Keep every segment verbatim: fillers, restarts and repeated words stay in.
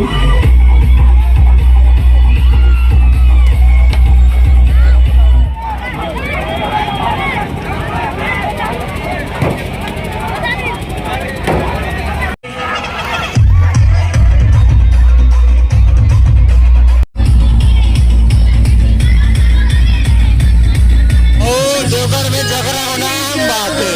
ओ, देवगढ़ में झगड़ा होना आम बात है।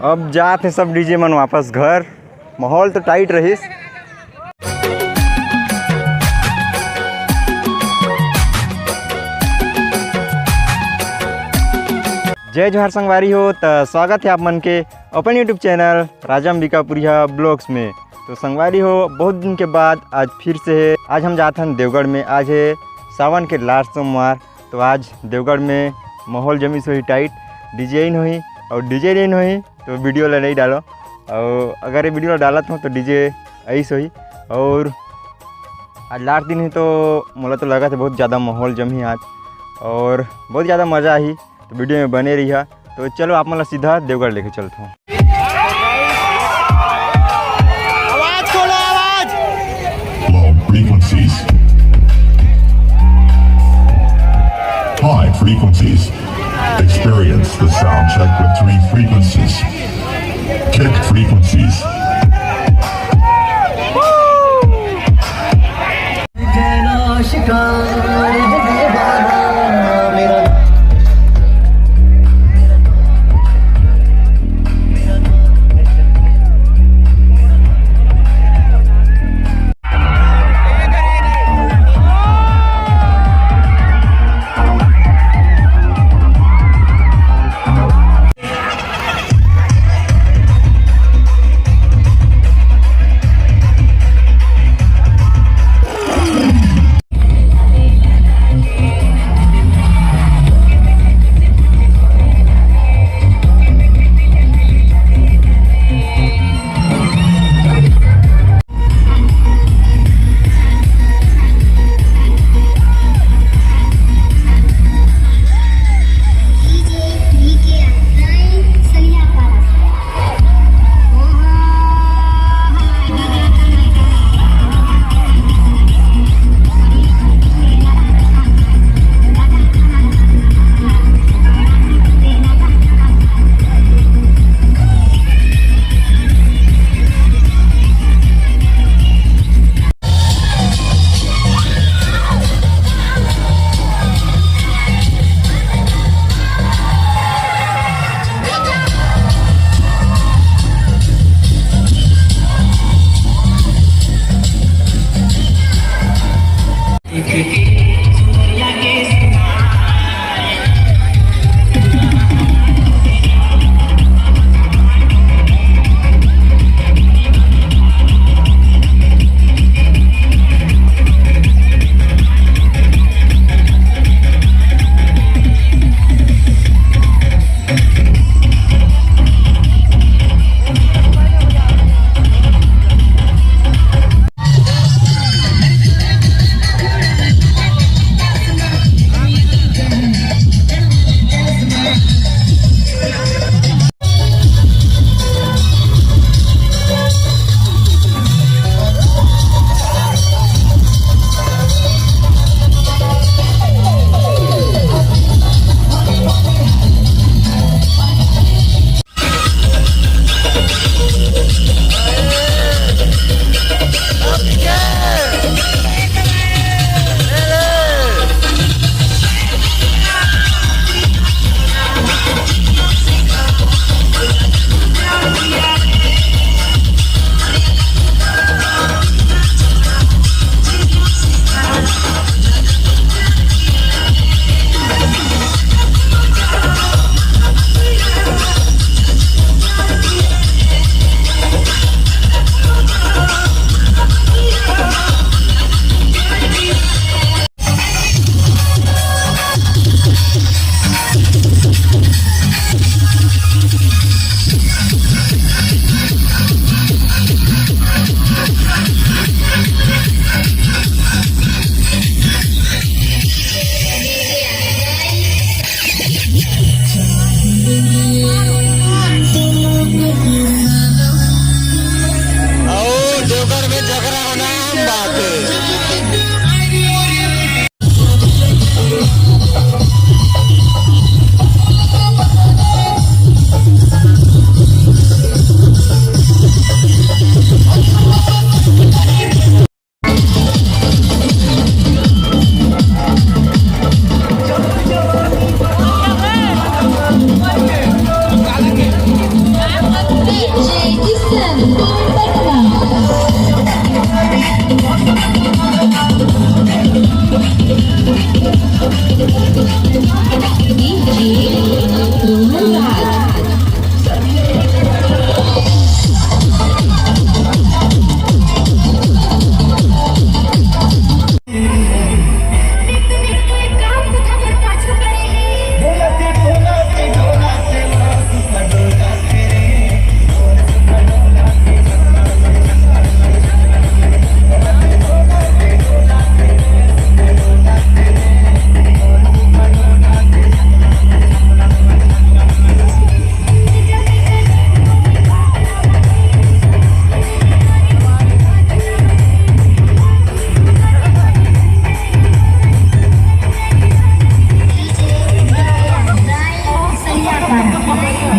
अब जात हे सब डीजे मन वापस घर। माहौल तो टाइट रहिस। जय जोहार संगवारी हो, त स्वागत है आप मन के अपन YouTube चैनल राजा अंबिकापुरिया ब्लॉग्स में। तो संगवारी हो, बहुत दिन के बाद आज फिर से है, आज हम जात हन देवगढ़ में। आज है सावन के लास्ट सोमवार, तो आज देवगढ़ में माहौल जमिस होही टाइट, डीजे इन होही और डीजे इन होही तो वीडियो ला नहीं डालो, और अगर ये वीडियो ला डालत हो तो डीजे ऐस होही। और आज लास्ट दिन ही तो मोला तो लगा था बहुत ज़्यादा माहौल जमही आज और बहुत ज़्यादा मज़ा आही, तो वीडियो में बने रहिहा। तो चलो आप मन ला सीधा देवगढ़ लेके चलत हूँ। आवाज खोलो, आवाज। Low frequencies. High frequencies. Experience the sound check with three frequencies. Kick frequencies.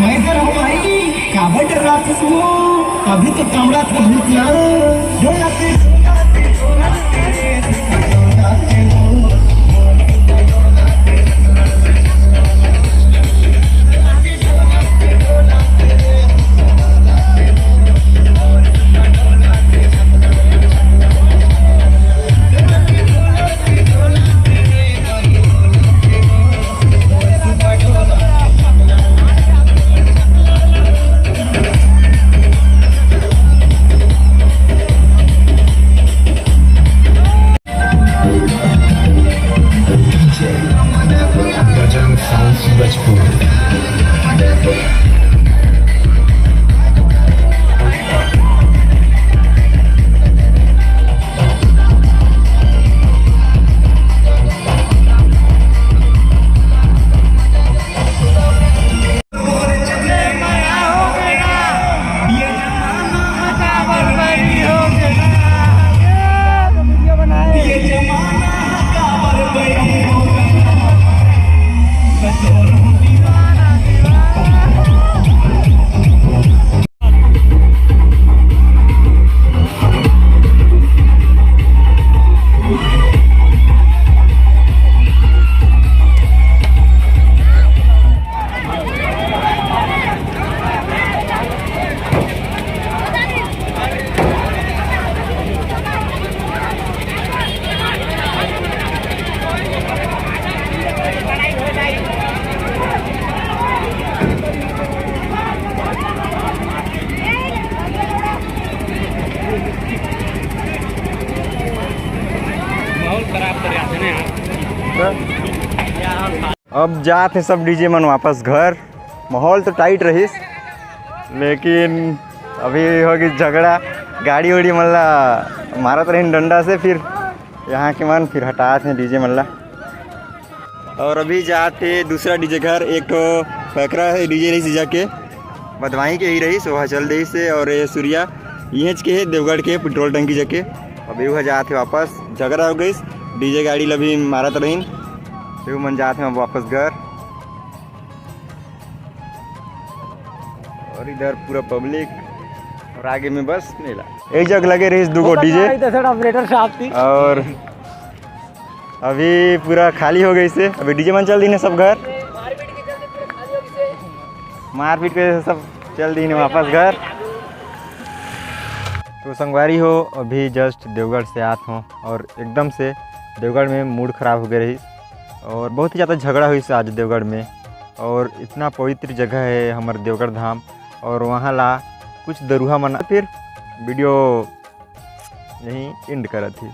मैं तो रहूं भाई, काबर डर्राथस वो? अभी तो कामड़ा था भूत ना। अब जात हे सब डीजे मन वापस घर। माहौल तो टाइट रहिस, लेकिन अभी हो गई झगड़ा। गाड़ी उड़ी मन ला मारत रहिन डंडा से, फिर यहाँ के मन फिर हटात हे डीजे मन ला। और अभी जात हे दूसरा डीजे घर। एक ठो फकरा हे डीजे रहिस जाके, बधवाई के ही रहिस, ओहा चल देहिस हे। और ये सूर्या इहेंच के हे, देवगढ़ के पेट्रोल टंकी जाके। अभी वह जात हे वापस, झगड़ा हो गइस, डीजे गाड़ी ला भी मारत रहिन। फिर मन जात हे वापस घर। और इधर पूरा पब्लिक और आगे में बस मेला। एक जग लगे रहिस दुगो डीजे। इधर से ऑपरेटर साहब थी। और अभी पूरा खाली हो गइस हे। अभी डीजे मन चल दीन हे सब घर। मारपीट के सब चल दीन हे वापस घर। तो संगवारी हो, अभी जस्ट देवगढ़ से आत हों और एकदम से देवगढ़ में मूड खराब हो गए रहिस और बहुत ही ज़्यादा झगड़ा होइस आज देवगढ़ में। और इतना पवित्र जगह है हमर देवगढ़ धाम, और वहाँ ला कुछ दरुहा मन फिर वीडियो यहीं एंड करत ही।